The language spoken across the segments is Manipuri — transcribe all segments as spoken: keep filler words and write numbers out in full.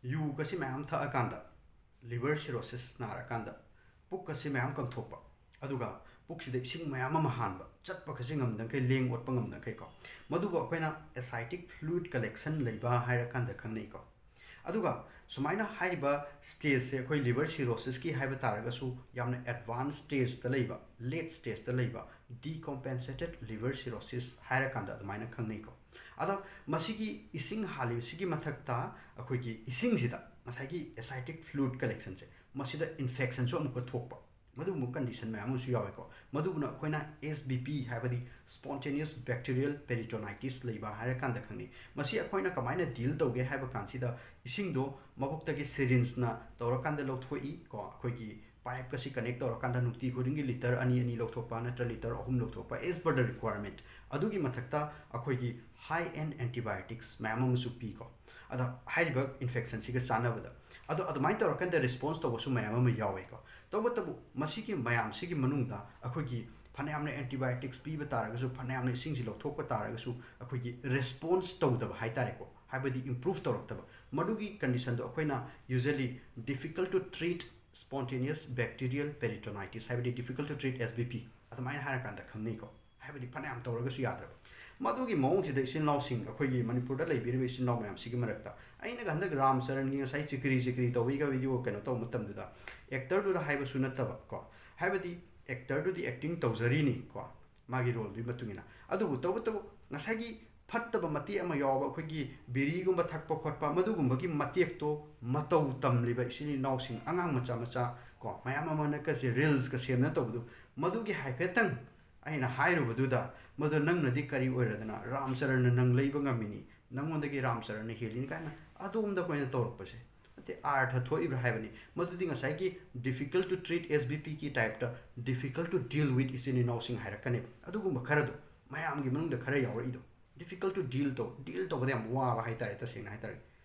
ꯌꯨꯒꯁꯤ ꯃꯌꯥꯝ ꯊꯛꯑꯀꯥꯟꯗ liver cirrhosis ꯅꯥꯔꯀꯥꯟꯗ ꯄꯨꯛꯀꯁꯤ ꯃꯌꯥꯝ ꯀꯪꯊꯣꯛꯄ, ꯑꯗꯨꯒ ꯄꯨꯛꯁꯤꯗ ꯏꯁꯤꯡ ꯃꯌꯥꯝ ꯑꯃ ꯍꯥꯟꯕ, ꯆꯠꯄꯒꯁꯤ ꯉꯝꯗꯈꯩ, ꯂꯦꯡ ꯑꯣꯠꯄ ꯉꯝꯗꯈꯩꯀꯣ, ꯃꯗꯨꯕꯨ ꯑꯩꯈꯣꯏꯅ ascitic fluid collection ꯂꯩꯕ ꯍꯥꯏꯔꯀꯥꯟꯗ ꯈꯪꯅꯩꯀꯣ꯫ ꯑꯗꯨꯒ ꯁꯨꯃꯥꯏꯅ ꯍꯥꯏꯔꯤꯕ stageꯁꯦ ꯑꯩꯈꯣꯏ liver cirrhosisꯀꯤ ꯍꯥꯏꯕ ꯇꯥꯔꯒꯁꯨ ꯌꯥꯝꯅ advanced stageꯇ ꯂꯩꯕ, late stageꯇ ꯂꯩꯕ decompensated liver cirrhosis ꯍꯥꯏꯔꯀꯥꯟꯗ ꯑꯗꯨꯃꯥꯏꯅ ꯈꯪꯅꯩꯀꯣ꯫ ꯑꯗꯣ ꯃꯁꯤꯒꯤ ꯏꯁꯤꯡ ꯍꯥꯜꯂꯤꯕꯁꯤꯒꯤ ꯃꯊꯛꯇ ꯑꯩꯈꯣꯏꯒꯤ ꯏꯁꯤꯡꯁꯤꯗ ꯉꯁꯥꯏꯒꯤ ascitic fluid collectionꯁꯦ, ꯃꯁꯤꯗ infectionꯁꯨ ꯑꯃꯨꯛꯀ ꯊꯣꯛꯄ, ꯃꯗꯨꯒꯨꯝꯕ condition ꯃꯌꯥꯝ ꯑꯃꯁꯨ ꯌꯥꯎꯋꯦꯀꯣ꯫ ꯃꯗꯨꯕꯨꯅ ꯑꯩꯈꯣꯏꯅ S B P ꯍꯥꯏꯕꯗꯤ spontaneous bacterial peritonitis ꯂꯩꯕ ꯍꯥꯏꯔꯀꯥꯟꯗ ꯈꯪꯅꯩ꯫ ꯃꯁꯤ ꯑꯩꯈꯣꯏꯅ ꯀꯃꯥꯏꯅ deal ꯇꯧꯒꯦ ꯍꯥꯏꯕ ꯀꯥꯟꯁꯤꯗ, ꯏꯁꯤꯡꯗꯣ ꯃꯕꯨꯛꯇꯒꯤ syringeꯅ ꯇꯧꯔꯀꯥꯟꯗ ꯂꯧꯊꯣꯛꯏ ꯀꯣ, ꯑꯩꯈꯣꯏꯒꯤ pipeꯀꯁꯤ connect ꯇꯧꯔꯀꯥꯟꯗ ꯅꯨꯡꯇꯤ ꯈꯨꯗꯤꯡꯒꯤ litre ꯑꯅꯤ ꯑꯅꯤ ꯂꯧꯊꯣꯛꯄ ꯅꯠꯇ꯭ꯔ litre ꯑꯍꯨꯝ ꯂꯧꯊꯣꯛꯄ, as per the requirement꯫ ꯑꯗꯨꯒꯤ ꯃꯊꯛꯇ ꯑꯩꯈꯣꯏꯒꯤ high end antibiotics ꯃꯌꯥꯝ ꯑꯃꯁꯨ ꯄꯤꯀꯣ꯫ ꯑꯗꯣ ꯍꯥꯏꯔꯤꯕ infectionꯁꯤꯒ ꯆꯥꯟꯅꯕꯗ, ꯑꯗꯣ ꯑꯗꯨꯃꯥꯏꯅ ꯇꯧꯔꯀꯥꯟꯗ response ꯇꯧꯕꯁꯨ ꯃꯌꯥꯝ ꯑꯃ ꯌꯥꯎꯋꯦꯀꯣ꯫ ꯇꯧꯕꯇꯕꯨ ꯃꯁꯤꯒꯤ ꯃꯌꯥꯝꯁꯤꯒꯤ ꯃꯅꯨꯡꯗ ꯑꯩꯈꯣꯏꯒꯤ ꯐꯅꯌꯥꯝꯅ antibiotics ꯄꯤꯕ ꯇꯥꯔꯒꯁꯨ, ꯐꯅꯌꯥꯝꯅ ꯏꯁꯤꯡꯁꯤ ꯂꯧꯊꯣꯛꯄ ꯇꯥꯔꯒꯁꯨ, ꯑꯩꯈꯣꯏꯒꯤ response ꯇꯧꯗꯕ ꯍꯥꯏꯇꯥꯔꯦꯀꯣ, ꯍꯥꯏꯕꯗꯤ improve ꯇꯧꯔꯛꯇꯕ, ꯃꯗꯨꯒꯤ conditionꯗꯣ ꯑꯩꯈꯣꯏꯅ usually difficult to treat spontaneous bacterial peritonitis, ꯍꯥꯏꯕꯗꯤ difficult to treat S B P ꯑꯗꯨꯃꯥꯏꯅ ꯍꯥꯏꯔꯀꯥꯟꯗ ꯈꯪꯅꯩꯀꯣ꯫ ꯍꯥꯏꯕꯗꯤ ꯐꯅꯌꯥꯝ ꯇꯧꯔꯒꯁꯨ ꯌꯥꯗ꯭ꯔꯕ꯫ ꯃꯗꯨꯒꯤ ꯃꯑꯣꯡꯁꯤꯗ ꯏꯆꯤꯟ ꯏꯅꯥꯎꯁꯤꯡ, ꯑꯩꯈꯣꯏꯒꯤ ꯃꯅꯤꯄꯨꯔꯗ ꯂꯩꯕꯤꯔꯤꯕ ꯏꯆꯤꯟ ꯏꯅꯥꯎ ꯃꯌꯥꯝꯁꯤꯒꯤ ꯃꯔꯛꯇ ꯑꯩꯅꯒ ꯍꯟꯗꯛ ꯔꯥꯝ ꯆꯔꯟꯒꯤ ꯉꯁꯥꯏ ꯆꯤꯀ꯭ꯔꯤ ꯆꯤꯀ꯭ꯔꯤ ꯇꯧꯕꯩꯒ video ꯀꯩꯅꯣ ꯇꯧꯕ ꯃꯇꯝꯗꯨꯗ, actorꯗꯨꯗ ꯍꯥꯏꯕꯁꯨ ꯅꯠꯇꯕ ꯀꯣ, ꯍꯥꯏꯕꯗꯤ actorꯗꯨꯗꯤ acting ꯇꯧꯖꯔꯤꯅꯤ ꯀꯣ, ꯃꯥꯒꯤ roleꯗꯨꯒꯤ ꯃꯇꯨꯡ ꯏꯟꯅ꯫ ꯑꯗꯨꯕꯨ ꯇꯧꯕꯇꯕꯨ ꯉꯁꯥꯏꯒꯤ ꯐꯠꯇꯕ ꯃꯇꯦꯛ ꯑꯃ ꯌꯥꯎꯕ, ꯑꯩꯈꯣꯏꯒꯤ ꯕꯤꯔꯤꯒꯨꯝꯕ ꯊꯛꯄ ꯈꯣꯠꯄ, ꯃꯗꯨꯒꯨꯝꯕꯒꯤ ꯃꯇꯦꯛꯇꯣ ꯃꯇꯧ ꯇꯝꯂꯤꯕ ꯏꯆꯤꯜ ꯏꯅꯥꯎꯁꯤꯡ, ꯑꯉꯥꯡ ꯃꯆꯥ ꯃꯆꯥ ꯀꯣ, ꯃꯌꯥꯝ ꯑꯃꯅ ꯀꯁꯦ reelsꯀ ꯁꯦꯝꯅ ꯇꯧꯕꯗꯨ, ꯃꯗꯨꯒꯤ ꯍꯥꯏꯐꯦꯠꯇꯪ ꯑꯩꯅ ꯍꯥꯏꯔꯨꯕꯗꯨꯗ, "ꯃꯗꯨ ꯅꯪꯅꯗꯤ ꯀꯔꯤ ꯑꯣꯏꯔꯗꯅ ꯔꯥꯝ ꯆꯔꯟꯅ ꯅꯪ ꯂꯩꯕ ꯉꯝꯃꯤꯅꯤ, ꯅꯪꯉꯣꯟꯗꯒꯤ ꯔꯥꯝ ꯆꯔꯟꯅ ꯍꯦꯜꯂꯤꯅꯤ" ꯀꯥꯏꯅ ꯑꯗꯣꯝꯗ ꯑꯩꯈꯣꯏꯅ ꯇꯧꯔꯛꯄꯁꯦ, ꯅꯠꯇꯦ, ꯑꯥꯔꯊ ꯊꯣꯛꯏꯕ꯭ꯔꯥ ꯍꯥꯏꯕꯅꯤ꯫ ꯃꯗꯨꯗꯤ ꯉꯁꯥꯏꯒꯤ difficult to treat S B Pꯒꯤ typeꯇ difficult to deal with ꯏꯆꯤꯟ ꯏꯅꯥꯎꯁꯤꯡ ꯍꯥꯏꯔꯛꯀꯅꯦꯕ꯫ ꯑꯗꯨꯒꯨꯝꯕ ꯈꯔꯗꯣ ꯃꯌꯥꯝꯒꯤ ꯃꯅꯨꯡꯗ ꯈꯔ ꯌꯥꯎꯔꯛꯏꯗꯣ꯫ Difficult to deal ꯇꯧ, deal ꯇꯧꯕꯗ ꯌꯥꯝ ꯋꯥꯕ ꯍꯥꯏꯇꯥꯔꯦ, ꯇꯁꯦꯡꯅ ꯍꯥꯏꯇꯥꯔꯦ꯫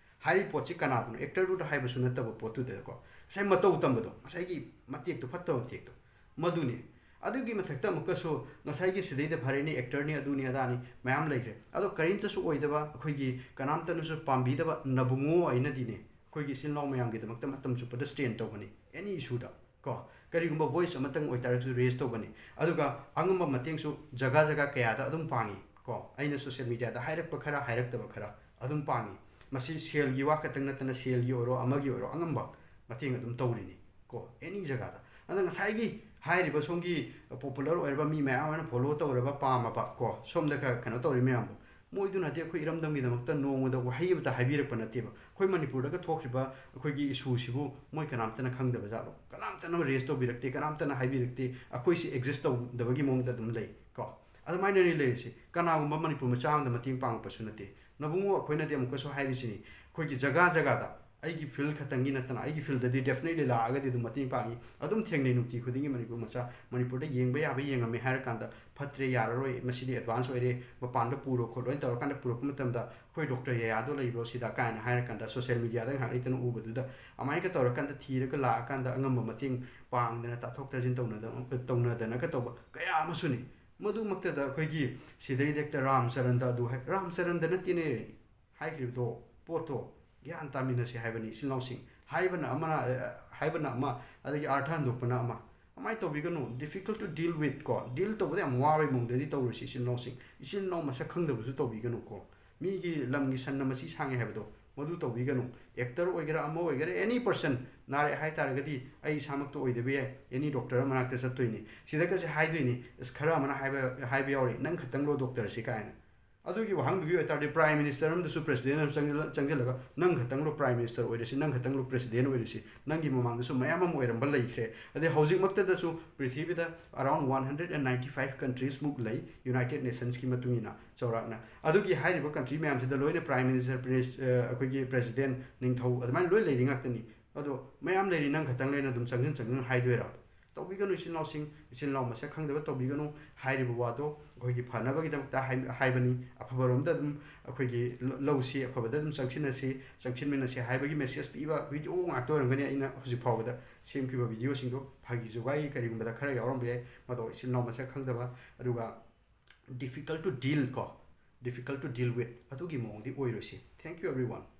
ꯍꯥꯏꯔꯤꯕ ꯄꯣꯠꯁꯤ ꯀꯅꯥꯗꯅꯣ, actorꯗꯨꯗ ꯍꯥꯏꯕꯁꯨ ꯅꯠꯇꯕ ꯄꯣꯠꯇꯨꯗꯀꯣ, ꯉꯁꯥꯏ ꯃꯇꯧ ꯇꯝꯕꯗꯣ, ꯉꯁꯥꯏꯒꯤ ꯃꯇꯦꯛꯇꯣ, ꯐꯠꯇꯕ ꯃꯇꯦꯛꯇꯣ, ꯃꯗꯨꯅꯤ꯫ ꯑꯗꯨꯒꯤ ꯃꯊꯛꯇ ꯑꯃꯨꯛꯀꯁꯨ ꯉꯁꯥꯏꯒꯤ ꯁꯤꯗꯩꯗ ꯐꯔꯦꯅꯦ, actorꯅꯤ, ꯑꯗꯨꯅꯤ ꯑꯗꯥꯅꯤ ꯃꯌꯥꯝ ꯂꯩꯈ꯭ꯔꯦ꯫ ꯑꯗꯣ ꯀꯔꯤꯝꯇꯁꯨ ꯑꯣꯏꯗꯕ, ꯑꯩꯈꯣꯏꯒꯤ ꯀꯅꯥꯝꯇꯅꯁꯨ ꯄꯥꯝꯕꯤꯗꯕ ꯅꯕꯨꯡꯉꯣ ꯑꯩꯅꯗꯤꯅꯦ, ꯑꯩꯈꯣꯏꯒꯤ ꯏꯆꯤꯜ ꯏꯅꯥꯎ ꯃꯌꯥꯝꯒꯤꯗꯃꯛꯇ ꯃꯇꯝ ꯆꯨꯞꯄꯗ ꯁ꯭ꯇꯦꯟ ꯇꯧꯕꯅꯤ, ꯑꯦꯅꯤ ꯏꯁꯨꯗ ꯀꯣ꯫ ꯀꯔꯤꯒꯨꯝꯕ ꯚꯣꯏꯁ ꯑꯃꯇꯪ ꯑꯣꯏꯇꯥꯔꯒꯁꯨ ꯔꯦꯖ ꯇꯧꯕꯅꯤ꯫ ꯑꯗꯨꯒ ꯑꯉꯝꯕ ꯃꯇꯦꯡꯁꯨ ꯖꯒꯥ ꯖꯒꯥ ꯀꯌꯥꯗ ꯑꯗꯨꯝ ꯄꯥꯡꯉꯤ ꯀꯣ꯫ ꯑꯩꯅ ꯁꯣꯁꯤꯌꯦꯜ ꯃꯦꯗꯤꯌꯥꯗ ꯍꯥꯏꯔꯛꯄ ꯈꯔ, ꯍꯥꯏꯔꯛꯇꯕ ꯈꯔ ꯑꯗꯨꯝ ꯄꯥꯡꯉꯤ꯫ ꯃꯁꯤ ꯁꯦꯜꯒꯤ ꯋꯥ ꯈꯛꯇꯪ ꯅꯠꯇꯅ, ꯁꯦꯜꯒꯤ ꯑꯣꯏꯔꯣ, ꯑꯃꯒꯤ ꯑꯣꯏꯔꯣ, ꯑꯉꯝꯕ ꯃꯇꯦꯡ ꯑꯗꯨꯝ ꯇꯧꯔꯤꯅꯤ ꯀꯣ, ꯑꯦꯅꯤ ꯖꯒꯥꯗ꯫ ꯑꯗ ꯉꯁꯥꯏꯒꯤ ꯍꯥꯏꯔꯤꯕ ꯁꯣꯝꯒꯤ ꯄꯣꯄꯨꯂꯔ ꯑꯣꯏꯔꯕ ꯃꯤ ꯃꯌꯥꯝ ꯑꯃꯅ ꯐꯣꯂꯣ ꯇꯧꯔꯕ, ꯄꯥꯝꯃꯕ ꯀꯣ, ꯁꯣꯝꯗ ꯈꯔ ꯀꯩꯅꯣ ꯇꯧꯔꯤ ꯃꯌꯥꯝꯗꯣ, ꯃꯣꯏꯗꯨꯅꯗꯤ ꯑꯩꯈꯣꯏ ꯏꯔꯝꯗꯝꯒꯤꯗꯃꯛꯇ ꯅꯣꯡꯃꯗ ꯋꯥꯍꯩ ꯑꯃꯇ ꯍꯥꯏꯕꯤꯔꯛꯄ ꯅꯠꯇꯦꯕ꯫ ꯑꯩꯈꯣꯏ ꯃꯅꯤꯄꯨꯔꯗꯒ ꯊꯣꯛꯈ꯭ꯔꯤꯕ ꯑꯩꯈꯣꯏꯒꯤ ꯏꯁꯨꯁꯤꯕꯨ ꯃꯣꯏ ꯀꯅꯥꯝꯇꯅ ꯈꯪꯗꯕ ꯖꯥꯠꯂꯣ? ꯀꯅꯥꯝꯇꯅ ꯔꯦꯖ ꯇꯧꯕꯤꯔꯛꯇꯦ, ꯀꯅꯥꯝꯇꯅ ꯍꯥꯏꯕꯤꯔꯛꯇꯦ꯫ ꯑꯩꯈꯣꯏꯁꯤ ꯑꯦꯛꯖꯤꯁ ꯇꯧꯗꯕꯒꯤ ꯃꯑꯣꯡꯗ ꯑꯗꯨꯝ ꯂꯩ ꯀꯣ꯫ ꯑꯗꯨꯃꯥꯏꯅꯅꯤ ꯂꯩꯔꯤꯁꯤ꯫ ꯀꯅꯥꯒꯨꯝꯕ ꯃꯅꯤꯄꯨꯔ ꯃꯆꯥ ꯑꯃꯗ ꯃꯇꯦꯡ ꯄꯥꯡꯉꯛꯄꯁꯨ ꯅꯠꯇꯦ꯫ ꯅꯕꯨꯡꯉꯣ, ꯑꯩꯈꯣꯏꯅꯗꯤ ꯑꯃꯨꯛꯀꯁꯨ ꯍꯥꯏꯔꯤꯁꯤꯅꯤ, ꯑꯩꯈꯣꯏꯒꯤ ꯖꯒꯥ ꯖꯒꯥꯗ, ꯑꯩꯒꯤ ꯐꯤꯜ ꯈꯛꯇꯪꯒꯤ ꯅꯠꯇꯅ, ꯑꯩꯒꯤ ꯐꯤꯜꯗꯗꯤ ꯗꯦꯐꯤꯅꯦꯠꯂꯤ ꯂꯥꯛꯑꯒꯗꯤ ꯑꯗꯨꯝ ꯃꯇꯦꯡ ꯄꯥꯡꯉꯤ, ꯑꯗꯨꯝ ꯊꯦꯡꯅꯩ ꯅꯨꯡꯇꯤ ꯈꯨꯗꯤꯡꯒꯤ꯫ ꯃꯅꯤꯄꯨꯔ ꯃꯆꯥ, ꯃꯅꯤꯄꯨꯔꯗ ꯌꯦꯡꯕ ꯌꯥꯕ ꯌꯦꯡꯉꯝꯃꯦ ꯍꯥꯏꯔꯀꯥꯟꯗ, "ꯐꯠꯇ꯭ꯔꯦ, ꯌꯥꯔꯔꯣꯏ, ꯃꯁꯤꯗꯤ ꯑꯦꯗꯚꯥꯟꯁ ꯑꯣꯏꯔꯦ, ꯃꯄꯥꯟꯗ ꯄꯨꯔꯣ ꯈꯣꯠꯂꯣ" ꯍꯥꯏꯅ ꯇꯧꯔꯀꯥꯟꯗ ꯄꯨꯔꯛꯄ ꯃꯇꯝꯗ, "ꯑꯩꯈꯣꯏ ꯗꯣꯛꯇꯔ ꯌꯥꯌꯥꯗꯣ ꯂꯩꯕ꯭ꯔꯣ ꯁꯤꯗ?" ꯀꯥꯏꯅ ꯍꯥꯏꯔꯀꯥꯟꯗ ꯁꯣꯁꯤꯌꯦꯜ ꯃꯦꯗꯤꯌꯥꯗ ꯉꯥꯏꯍꯥꯛ ꯂꯩꯇꯅ ꯎꯕꯗꯨꯗ, ꯑꯃꯥꯏꯅꯒ ꯇꯧꯔꯀꯥꯟꯗ ꯊꯤꯔꯒ ꯂꯥꯛꯑꯀꯥꯟꯗ ꯑꯉꯝꯕ ꯃꯇꯦꯡ ꯄꯥꯡꯗꯅ, ꯇꯥꯊꯣꯛ ꯇꯥꯁꯤꯟ ꯇꯧꯅꯗꯅ, ꯇꯧꯅꯗꯅꯒ ꯇꯧꯕ ꯀꯌꯥ ꯑꯃꯁꯨꯅꯤ꯫ ꯃꯗꯨꯃꯛꯇꯗ ꯑꯩꯈꯣꯏꯒꯤ ꯁꯤꯗꯩꯗ ꯍꯦꯛꯇ ꯔꯥꯝ ꯆꯔꯟꯗ ꯑꯗꯨ ꯍꯥꯏ, ꯔꯥꯝ ꯆꯔꯟꯗ ꯅꯠꯇꯦꯅꯦ ꯍꯥꯏꯈ꯭ꯔꯤꯕꯗꯣ, ꯄꯣꯠꯇꯣ ꯒ꯭ꯌꯥꯟ ꯇꯥꯃꯤꯟꯅꯁꯤ ꯍꯥꯏꯕꯅꯤ, ꯏꯆꯤꯜ ꯏꯅꯥꯎꯁꯤꯡ꯫ ꯍꯥꯏꯕꯅ ꯑꯃꯅ, ꯑ, ꯍꯥꯏꯕꯅ ꯑꯃ, ꯑꯗꯒꯤ ꯑꯥꯔꯊ ꯍꯟꯗꯣꯛꯄꯅ ꯑꯃ꯫ ꯑꯗꯨꯃꯥꯏꯅ ꯇꯧꯕꯤꯒꯅꯨ꯫ Difficult to deal with ꯀꯣ, ꯗꯤꯜ ꯇꯧꯕꯗ ꯌꯥꯝ ꯋꯥꯕꯒꯤ ꯃꯑꯣꯡꯗꯗꯤ ꯇꯧꯔꯣꯏꯁꯤ, ꯏꯆꯤꯜ ꯏꯅꯥꯎꯁꯤꯡ꯫ ꯏꯆꯤꯜ ꯏꯅꯥꯎ ꯃꯁꯛ ꯈꯪꯗꯕꯁꯨ ꯇꯧꯕꯤꯒꯅꯨ ꯀꯣ꯫ ꯃꯤꯒꯤ ꯂꯝꯒꯤ ꯁꯟꯅ ꯃꯆꯤ ꯁꯥꯡꯉꯦ ꯍꯥꯏꯕꯗꯣ, ꯃꯗꯨ ꯇꯧꯕꯤꯒꯅꯨ꯫ ꯑꯦꯛꯇꯔ ꯑꯣꯏꯒꯦꯔꯥ, ꯑꯃ ꯑꯣꯏꯒꯦꯔꯥ, ꯑꯦꯅꯤ ꯄꯔꯁꯟ ꯅꯥꯔꯛꯑꯦ ꯍꯥꯏ ꯇꯥꯔꯒꯗꯤ, ꯑꯩ ꯏꯁꯥꯃꯛꯇ ꯑꯣꯏꯗꯕ ꯌꯥꯏ, ꯑꯦꯅꯤ ꯗꯣꯛꯇꯔ ꯃꯅꯥꯛꯇ ꯆꯠꯇꯣꯏꯅꯤ꯫ ꯁꯤꯗꯒꯁꯦ ꯍꯥꯏꯗꯣꯏꯅꯤ, ꯑꯁ, ꯈꯔ ꯑꯃꯅ ꯍꯥꯏꯕ, ꯍꯥꯏꯕ ꯌꯥꯎꯔꯤ, "ꯅꯪ ꯈꯛꯇꯪꯂꯣ ꯗꯣꯛꯇꯔꯁꯤ?" ꯀꯥꯏꯅ꯫ ꯑꯗꯨꯒꯤ ꯋꯥꯍꯪꯗꯨꯒꯤ ꯑꯣꯏꯇꯥꯔꯗꯤ, ꯄ꯭ꯔꯥꯏꯝ ꯃꯤꯅꯤꯁꯇꯔ ꯑꯃꯗꯁꯨ, ꯄ꯭ꯔꯦꯁꯤꯗꯦꯟ ꯑꯃ ꯆꯪꯁꯤꯜꯂ-, ꯆꯪꯁꯤꯜꯂꯒ, "ꯅꯪ ꯈꯛꯇꯪꯂꯣ ꯄ꯭ꯔꯥꯏꯝ ꯃꯤꯅꯤꯁꯇꯔ ꯑꯣꯏꯔꯤꯁꯤ? ꯅꯪ ꯈꯛꯇꯪꯂꯣ ꯄ꯭ꯔꯦꯁꯤꯗꯦꯟ ꯑꯣꯏꯔꯤꯁꯤ? ꯅꯪꯒꯤ ꯃꯃꯥꯡꯗꯁꯨ ꯃꯌꯥꯝ ꯑꯃ ꯑꯣꯏꯔꯝꯕ ꯂꯩꯈ꯭ꯔꯦ꯫ ꯑꯗꯩ ꯍꯧꯖꯤꯛꯃꯛꯇꯗꯁꯨ ꯄ꯭ꯔꯤꯊꯤꯕꯤꯗ around one hundred and ninety five countries ꯃꯨꯛ ꯂꯩ, ꯌꯨꯅꯥꯏꯇꯦꯠ ꯅꯦꯁꯟꯁꯀꯤ ꯃꯇꯨꯡ ꯏꯟꯅ ꯆꯥꯎꯔꯥꯛꯅ꯫ ꯑꯗꯨꯒꯤ ꯍꯥꯏꯔꯤꯕ ꯀꯟꯇ꯭ꯔꯤ ꯃꯌꯥꯝꯁꯤꯗ ꯂꯣꯏꯅ ꯄ꯭ꯔꯥꯏꯝ ꯃꯤꯅꯤꯁꯇꯔ, ꯄ꯭ꯔꯤꯟꯁ-, ꯑ, ꯑꯩꯈꯣꯏꯒꯤ ꯄ꯭ꯔꯦꯁꯤꯗꯦꯟ, ꯅꯤꯡꯊꯧ, ꯑꯗꯨꯃꯥꯏꯅ ꯂꯣꯏ ꯂꯩꯔꯤ ꯉꯥꯛꯇꯅꯤ꯫ ꯑꯗꯣ ꯃꯌꯥꯝ ꯂꯩꯔꯤ, ꯅꯪ ꯈꯛꯇꯪ ꯂꯩꯅ ꯑꯗꯨꯝ ꯆꯪꯁꯤꯟ ꯆꯪꯁꯤꯟ ꯍꯥꯏꯗꯣꯏꯔꯥ?" ꯇꯧꯕꯤꯒꯅꯨ ꯏꯆꯤꯜ ꯏꯅꯥꯎꯁꯤꯡ, ꯏꯆꯤꯜ ꯏꯅꯥꯎ ꯃꯁꯛ ꯈꯪꯗꯕ ꯇꯧꯕꯤꯒꯅꯨ꯫ ꯍꯥꯏꯔꯤꯕ ꯋꯥꯗꯣ ꯑꯩꯈꯣꯏꯒꯤ ꯐꯅꯕꯒꯤꯗꯃꯛꯇ ꯍꯥꯏ-, ꯍꯥꯏꯕꯅꯤ꯫ ꯑꯐꯕꯔꯣꯝꯗ ꯑꯗꯨꯝ ꯑꯩꯈꯣꯏꯒꯤ ꯂ-, ꯂꯧꯁꯤ, ꯑꯐꯕꯗ ꯑꯗꯨꯝ ꯆꯪꯁꯤꯟꯅꯁꯤ, ꯆꯪꯁꯤꯟꯃꯤꯟꯅꯁꯤ ꯍꯥꯏꯕꯒꯤ ꯃꯦꯁꯦꯖ ꯄꯤꯕ ꯚꯤꯗꯤꯑꯣ ꯉꯥꯛꯇ ꯑꯣꯏꯔꯝꯒꯅꯤ ꯑꯩꯅ ꯍꯧꯖꯤꯛ ꯐꯥꯎꯕꯗ ꯁꯦꯝꯈꯤꯕ ꯚꯤꯗꯤꯑꯣꯁꯤꯡꯗꯣ꯫ ꯐꯥꯒꯤ ꯖꯨꯒꯥꯏ ꯀꯔꯤꯒꯨꯝꯕꯗ ꯈꯔ ꯌꯥꯎꯔꯝꯕ ꯌꯥꯏ, ꯃꯗꯣ ꯏꯆꯤꯜ ꯏꯅꯥꯎ ꯃꯁꯛ ꯈꯪꯗꯕ, ꯑꯗꯨꯒ difficult to deal ꯀꯣ, difficult to deal with ꯑꯗꯨꯒꯤ ꯃꯑꯣꯡꯗꯤ ꯑꯣꯏꯔꯣꯏꯁꯤ꯫ Thank you everyone꯫